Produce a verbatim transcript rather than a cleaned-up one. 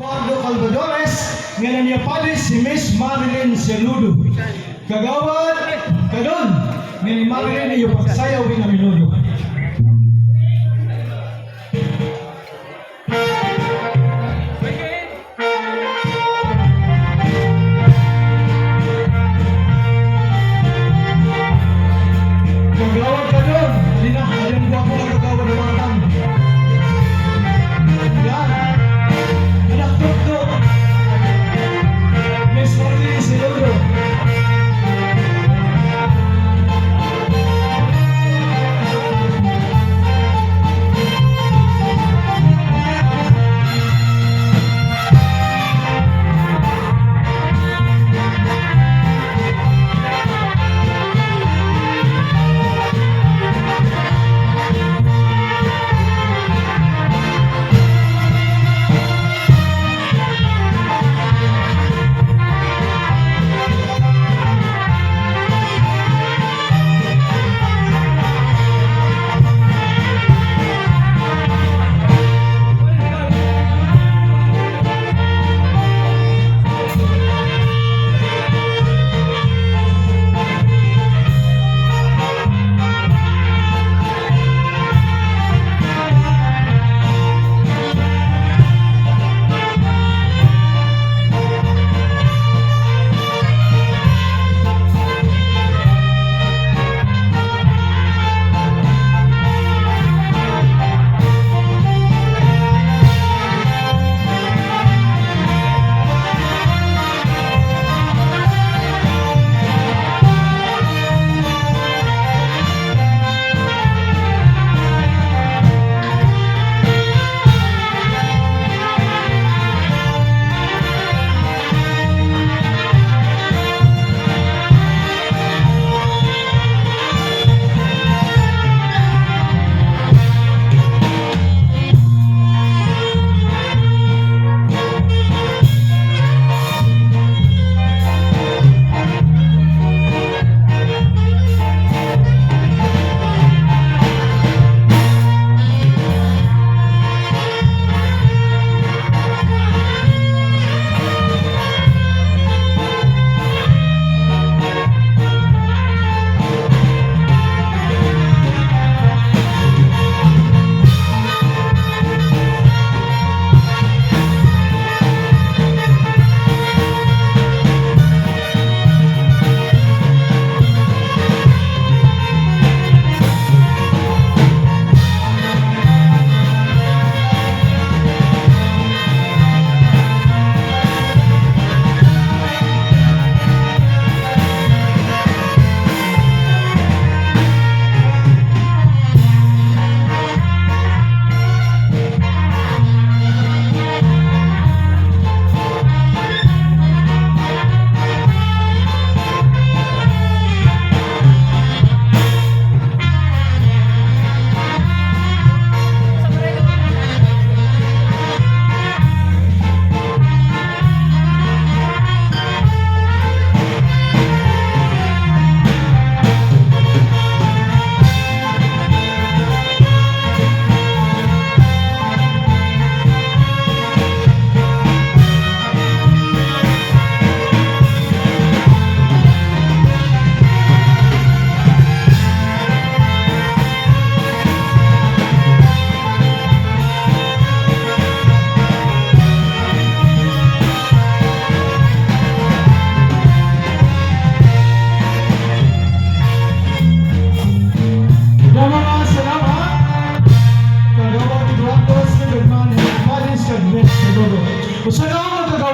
Eduardo Calvadores, ngan an iya padi si Miss Marilyn Celudo. Kagawad, kadon, ngan hi Marilyn iyo pagsayaw hin aminudo. Kagawad kadon, dina, adi an gwapo nga kagawad nga matang. Yan. Anak tuktok. Miss Martin Siluro. Damo nga salamat. Kagawad Eduardo Silverman, Malis Cadmet Seguro. Usa ka